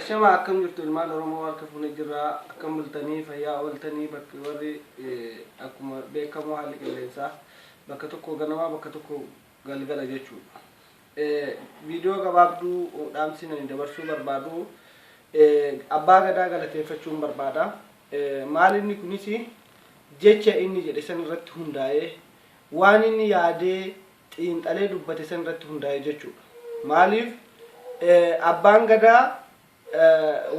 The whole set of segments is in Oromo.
Ashamaa, akkam jirtu ilmaan Oromoo? Harka fuunee jirra. Akkam bultanii, fayyaa ooltanii? Bakki warri akkuma beekamu haalli qilleensaa bakka tokko ganamaa, bakka tokko galgala jechuudha. Viidiyoo gabaabduu dhaamsi nani dabarsuu barbaadu, abbaa gadaa galateeffachuun barbaada. Maal inni kunis jecha inni jedhe san irratti hundaa'ee, waan inni yaadee xiinxalee dubbate san irratti hundaa'e jechuudha. Maaliif abbaan gadaa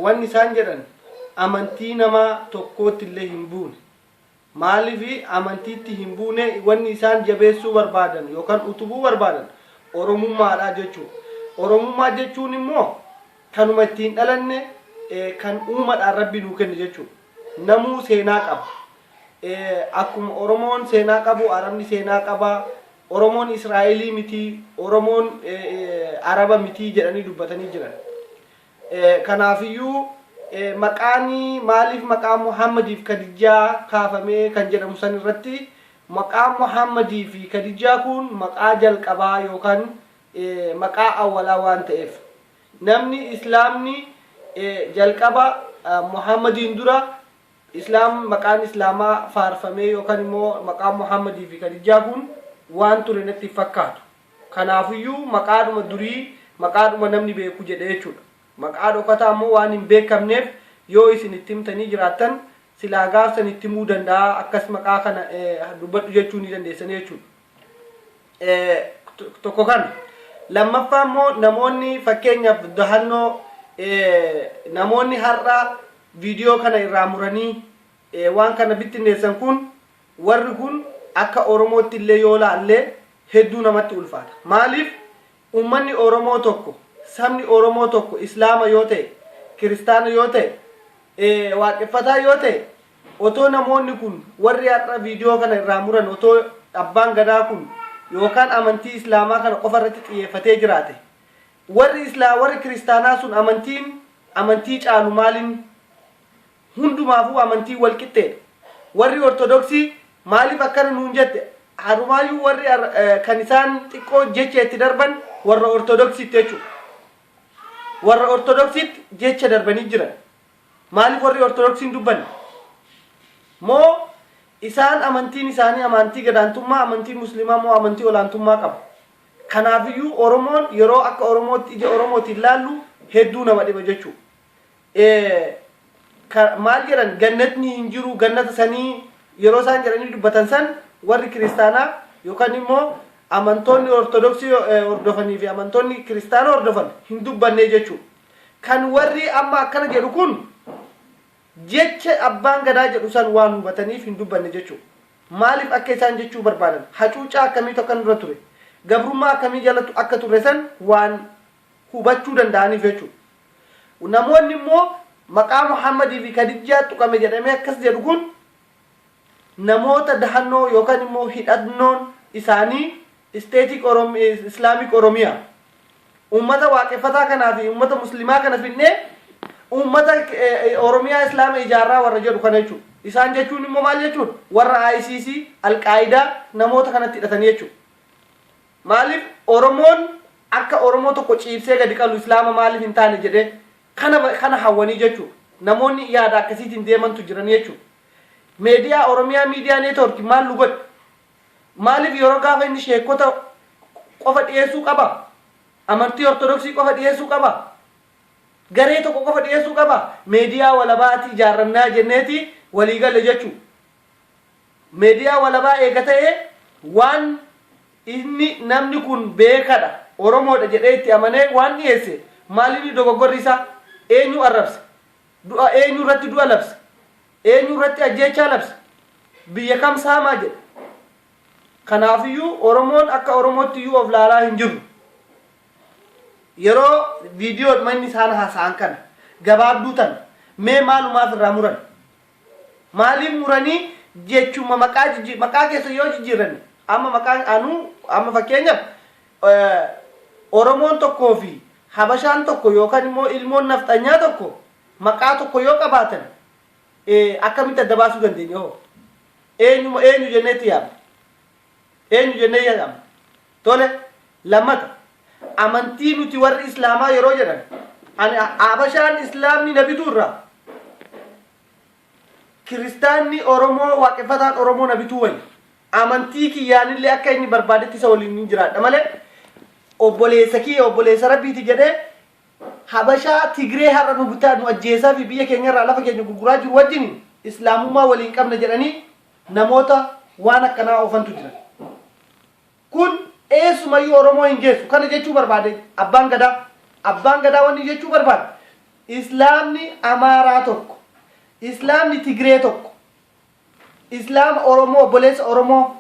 wanni isaan jedhan amantii namaa tokkootti illee hin buune. Maaliif amantiitti hin buune? Wanni isaan jabeessuu barbaadan yookaan utubuu barbaadan Oromummaadha jechuudha. Oromummaa jechuun immoo kanuma ittiin dhalanne, kan uumadhaan Rabbi nuu kenne jechuudha. Namuu seenaa qaba. Akkuma Oromoon seenaa qabu, Arabni seenaa qaba. Oromoon Israa'elii miti, Oromoon Araba miti jedhanii dubbatanii jiran. Kanaafiyyuu maqaan maaliif maqaa Muhammadiif Kadijjaa kaafamee kan jedhamu san irratti, maqaan Muhammadii fi Kadijjaa kun maqaa jalqabaa yookaan maqaa awwalaa waan ta'eef, namni Islaamni jalqaba Muhammadiin dura Islaam, maqaan Islaamaa faarfamee yookaan immoo maqaan Muhammadii fi Kadijjaa kun waan ture natti hin fakkaatu. Kanaafiyyuu maqaadhuma durii, maqaadhuma namni beeku jedhe jechuudha. Maqaa dhokataa immoo waan hin beekamneef, yoo isin itti himtanii jiraattan silaa gaafsan itti himuu danda'a, akkas maqaa kana dubbadhu jechuu ni dandeessanii jechuudha. Tokko kana. Lammaffaa immoo namoonni fakkeenyaaf dahannoo, namoonni har'a viidiyoo kana irraa muranii waan kana bittinneessan kun, warri kun akka Oromootti illee yoo laalle hedduu namatti ulfaata. Maaliif uummanni Oromoo tokko, sabni Oromoo tokko Islaama yoo ta'e, Kiristaana yoo ta'e, Waaqeffataa yoo ta'e, otoo namoonni kun warri har'a viidiyoo kana irraa muran, otoo abbaan gadaa kun yookaan amantii Islaamaa kana qofa irratti xiyyeeffatee jiraate, warri Islaa, warri Kiristaanaa sun amantiin amantii caalu maaliin? Hundumaafuu amantii wal qixxeedha. Warri Ortodoksii maaliif akkana nuun jette? Harumaayyuu warri kan isaan xiqqoo jecha itti darban warra Ortodoksiitti jechuudha. Warra Ortodoksiitti jecha darbanii jiran. Maaliif warri Ortodoksiin dubbanne? Moo isaan amantiin isaanii amantii gadaantummaa, amantii Musliimaa moo amantii olaantummaa qaba? Kanaafiyyuu Oromoon yeroo akka Oromootti, ija Oromootiin laallu hedduu nama dhiba jechuudha. Maal jedhan? Gannatni hin jiru, gannata sanii yeroo isaan jedhanii dubbatan san, warri Kiristaanaa yookaan immoo amantoonni Ortodoksii hordofanii fi amantoonni Kiristaana hordofan hin dubbanne jechuudha. Kan warri amma akkana jedhu kun jecha abbaan gadaa jedhu san waan hubataniif hin dubbanne jechuudha. Maaliif akka isaan jechuu barbaadan, hacuuccaa akkamiitu akka nurra ture, gabrummaa akkamii jalatti akka turre san waan hubachuu danda'aniif jechuudha. Namoonni immoo maqaa Muhammadii fi Kadijjaa tuqame jedhamee akkas jedhu kun namoota dahannoo yookaan immoo hidhannoon isaanii State Islamic Oromiyaa, uummata Waaqeffataa kanaa fi uummata Muslimaa kana finnee uummata Oromiyaa Islaama ijaarraa warra jedhu kana jechuudha. Isaan jechuun immoo maal jechuudha? Warra ICC, Alqaayidaa, namoota kanatti hidhatanii jechuudha. Maaliif Oromoon akka Oromoo tokko ciibsee gadi qalu Islaama maaliif hin taane jedhee kana hawwanii jechuudha. Namoonni yaada akkasiitiin deemantu jiran jechuudha. Meediyaa Oromiyaa Miidiyaa Network maal nu godhe? Maaliif yeroo gaafa inni sheekota qofa dhiyeessuu qaba? Amantii Ortodoksii qofa dhiyeessuu qaba? Garee tokko qofa dhiyeessuu qaba? Meediyaa walabaatii ijaarrannaa jenneeti waliigale jechuudha. Meediyaa walabaa eega ta'e, waan inni namni kun beekadha, Oromoodha jedhee itti amanee waan dhiyeesse, maaliif dogoggorri isaa? Eenyu arrabse? Du'a eenyu irratti du'a labse? Eenyu irratti ajjeechaa labse? Biyya kam saamaa jedhe? Kanaafiyyuu Oromoon akka Oromootti iyyuu of laalaa hin jirru. Yeroo viidiyoodhuma inni isaan haasa'an kana gabaabduu tan mee maalumaaf irraa muran? Maaliif muranii jechuma maqaa maqaa keessa yoo jijjiirranne, amma maqaan anuu amma fakkeenyaaf Oromoon tokkoo fi Habashaan tokko yookaan immoo ilmoon nafxanyaa tokko maqaa tokko yoo qabaatan, akkamitti adda baasuu dandeenya hoo? Eenyu eenyu jenneetti yaamna? Eenyu jennee yaamna? Tole, lammata amantii nuti warri Islaamaa yeroo jedhan Ani Habashaan Islaamni na bituu irraa Kiristaanni Oromoo waaqeffataan Oromoo na bituu wayya. Amantii kiyyaanillee akka inni barbaadetti isa waliin hin jiraadha malee obboleessa kiyya obboleessa rabbiiti jedhee Habashaa Tigree har'a nu bitaa nu ajjeesaa fi biyya keenya irraa lafa keenya gurguraa jiru wajjin Islaamummaa waliin qabna jedhanii namoota waan akkanaa oofantu jira. Kun eessumayyuu Oromoo hin geessu. Kana jechuu barbaade abbaan gadaa. Abbaan gadaa wanni jechuu barbaade Islaamni Amaaraa tokko, Islaamni Tigree tokko, Islaama Oromoo obboleessa Oromoo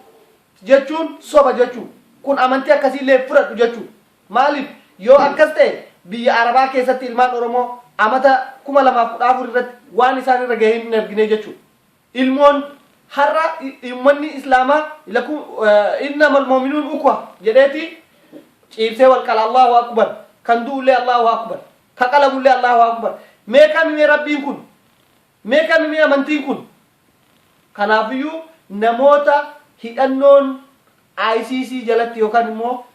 jechuun soba jechuu. Kun amantii akkasiillee hin fudhadhu jechuu. Maaliif yoo akkas ta'e biyya Arabaa keessatti ilmaan Oromoo amata 2014 irratti waan isaan irra gahee hin argine jechuudha. Ilmoon har'a ummanni Islaamaa lakum innamal mu'minuun ukwa jedheeti ciibsee wal qala Allahu akbar kan du'ullee Allahu akbar ka qalamullee Allahu akbar mee kami mee rabbiin kun mee kami mee amantiin kun kanaafiyyuu namoota hidhannoon ICC jalatti yookaan immoo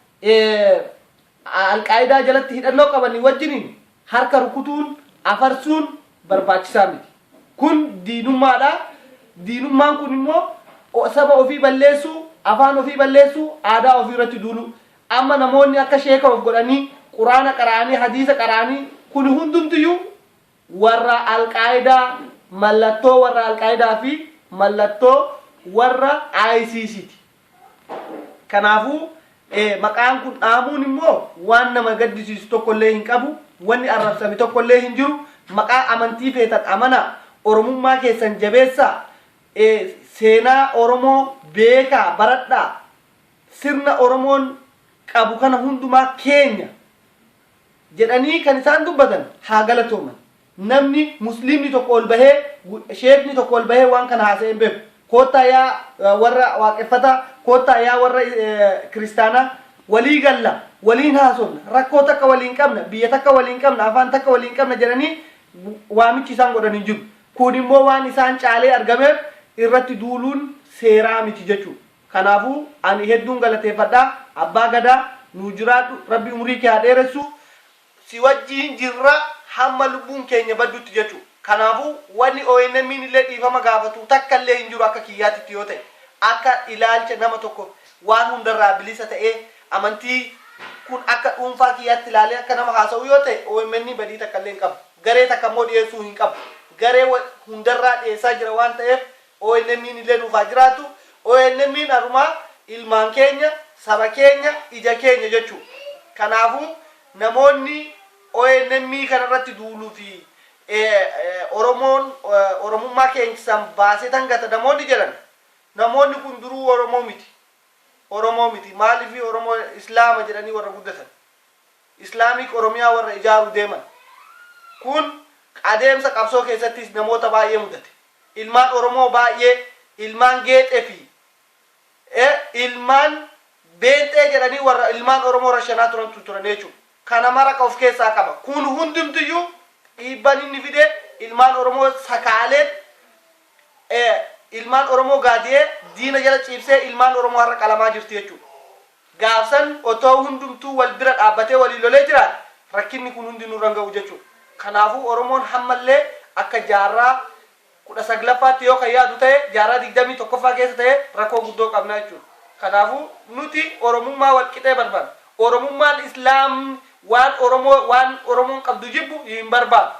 Alqaayidaa jalatti hidhannoo qabanii wajjiniin harka rukutuun afarsuun barbaachisaa miti. Kun diinummaadha. Diinummaan kun immoo saba ofii balleessuu, afaan ofii balleessuu, aadaa ofii irratti duuluu. Amma namoonni akka sheeka of godhanii quraana qara'anii, hadiisa qara'anii kun hundumtiyyuu warra Alqaayidaa mallattoo warra Alqaayidaa fi mallattoo warra ICC ti. Kanaafuu maqaan kun dhaamuun immoo waan nama gaddisiisu tokko illee hin qabu, wanni arrabsame tokko illee hin jiru. Maqaa amantii feetan amanaa, Oromummaa keessan jabeessaa, seenaa Oromoo beekaa, baradhaa. Sirna Oromoon qabu kana hundumaa keenya jedhanii kan isaan dubbatan haa galatooman. Namni musliimni tokko ol bahee sheekni tokko ol bahee waan kana haasa'ee hin beeku. Koottaa yaa warra waaqeffataa, koottaa yaa warra kiristaanaa walii galla, waliin haasofna, rakkoo takka waliin qabna, biyya takka waliin qabna, afaan takka waliin qabna jedhanii waamichi isaan godhan hin jiru. Kun immoo waan isaan caalee argameef irratti duuluun seeraa miti jechuudha. Kanaafuu ani hedduun galateeffadha. Abbaa Gadaa nuu jiraadhu, Rabbi umurii kee haa dheeressu. Si wajjiin jirra hamma lubbuun keenya baddutti jechuudha. Kanaafuu wanni ONM'n illee dhiifama gaafatu takka illee hin jiru akka kiyyaatitti yoo ta'e. Akka ilaalcha nama tokko waan hundarraa bilisa ta'ee amantii kun akka dhuunfaa kiyyaatti ilaalee akka nama haasa'uu yoo ta'e OMN badii takka illee hin qabu. Garee takka immoo dhiyeessuu hin qabu. Garee hundarraa dhiyeessaa jira waan ta'eef ONM'n illee nuuf haa jiraatu. ONM'n harumaa ilmaan keenya, saba keenya, ija keenya jechuudha. Kanaafuu namoonni ONM kanarratti duuluu fi Oromoon Oromummaa keessan baasee tangata namoonni jedhan namoonni kun duruu Oromoo miti. Oromoo miti. Maaliif Oromoo Islaama jedhanii warra guddatan. Islamic Oromiyaa warra ijaaruu deeman. Kun adeemsa qabsoo keessattis namoota baay'ee mudate. Ilmaan Oromoo baay'ee ilmaan Geexee fi ilmaan Beenxee jedhanii warra ilmaan Oromoo rashanaa turantu turan jechuudha. Kana mara of keessaa qaba. Kun hundumtiyyuu dhiibbaan inni fide ilmaan Oromoo sakaalee ilmaan Oromoo gaadi'ee diina jala ciibsee ilmaan Oromoo har'a qalamaa jirti jechuudha. Gaafsan otoo hundumtuu wal bira dhaabbatee walii lolee jiraate rakkinni kun hundi nurra hin ga'u jechuudha. Kanaafuu Oromoon hammallee akka jaarraa 19ffaatti yoo kan yaadu ta'e jaarraa 21ffaa keessa ta'e rakkoo guddoo qabna jechuudha. Kanaafuu nuti Oromummaa wal qixee barbaanna. Oromummaan Islaamni waan Oromoo waan Oromoon qabdu jibbu hin barbaadu.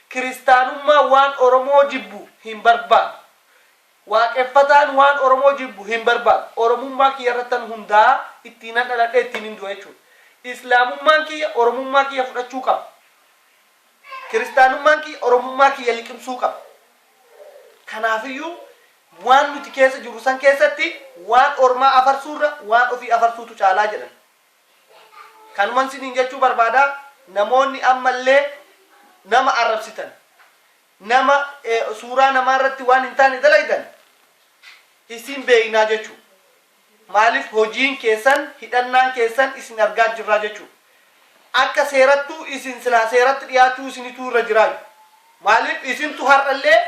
Kiristaanummaa waan Oromoo jibbu hin barbaadu. Waaqeffataan waan Oromoo jibbu hin barbaadu. Oromummaa kiyya irrattan hundaa'a, ittiinan dhaladhe, ittiinin du'a jechuudha. Islaamummaan kiyya Oromummaa kiyya fudhachuu qaba. Kiristaanummaan kiyya Oromummaa kiyya liqimsuu qaba. Kanaafiyyuu waan nuti keessa jirru san keessatti waan ormaa afarsuurra waan ofii afarsuutu caalaa jedhan. Kanuman siniin jechuu barbaada namoonni ammallee nama arrabsitan nama suuraa namaa irratti waan hin taane dalagdan isin beeknaa jechuu. Maaliif hojiin keessan hidhannaan keessan isin argaa jirraa jechuu. Akka seerattuu isin silaa seeratti dhiyaachuu isinituu irra jiraayu. Maaliif isintu har'allee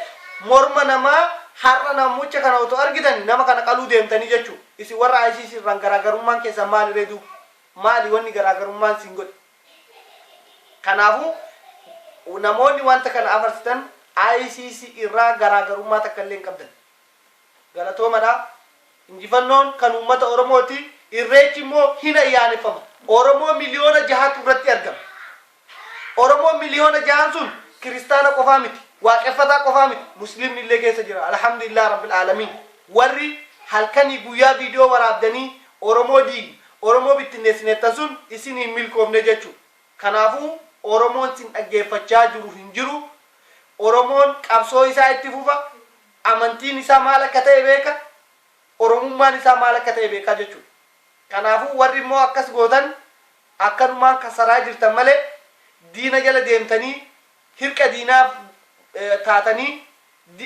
morma namaa har'a namucha kana otoo argitani nama kana qaluu deemtanii jechuu. Isin warra ISIS irraan garaagarummaan keessan maali ree duuba? Maali wanni garaagarummaan isin godhe? Kanaafuu Namoonni wanta kana afarsitan ICC irraa garaagarummaa takka illee hin qabdan. Galatoomadha. Injifannoon kan uummata Oromooti. Irreechi immoo hin ayyaaneffama. Oromoo 6,000,000tu irratti argama. Oromoo 6,000,000n sun kiristaana qofaa miti, waaqeffataa qofaa miti, muslimni illee keessa jira. Alhamdulillah Rabbil Aalamiin. Warri halkanii guyyaa viidiyoo waraabdanii Oromoo diigna, Oromoo bittinneessina jettan sun isin hin milkoofne jechuudha. Kanaafuu Oromoon sin dhaggeeffachaa jiru hin jiru. Oromoon qabsoo isaa itti fufa. Amantiin isaa maal akka ta'e beeka. Oromummaan isaa maal akka ta'e beeka jechuudha. Kanaafuu warri immoo akkas gootan akkanumaan kasaraa jirtan malee diina jala deemtanii hirqa diinaaf taatanii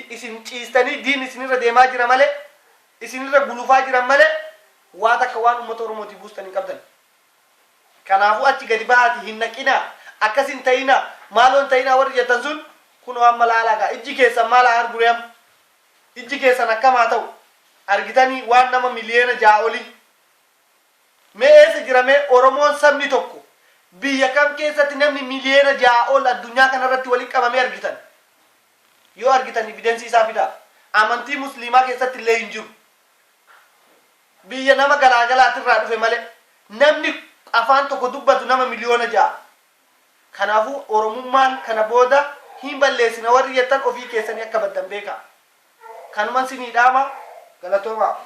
isin ciistanii diinni isinirra deemaa jira malee isinirra gulufaa jiran malee waa takka waan uummata Oromootii buustan hin qabdan. Kanaafuu achi gadi bahaati hin naqinaa, akkas hin ta'inaa, maaloo hin ta'inaa warri jettan sun kunoo amma laalaa gaa ijji keessan maal haa arguree amma? Ijji keessan akkam haa ta'u? Argitanii waan nama 6,000,000 olii. Mee eessa jira mee Oromoon sabni tokko biyya kam keessatti namni 6,000,000 ol addunyaa kanarratti walitti qabamee argitan? Yoo argitan evidensii isaa fidaa. Amantii musliimaa keessatti illee hin jiru. Biyya nama galaagalaatirraa dhufe malee namni afaan tokko dubbatu nama 6,000,000. Kanaafuu Oromummaan kana booda hin balleessina warri jettan ofii keessanii akka baddan beekaa. Kanuman sinii dhaama. Galatoomaa.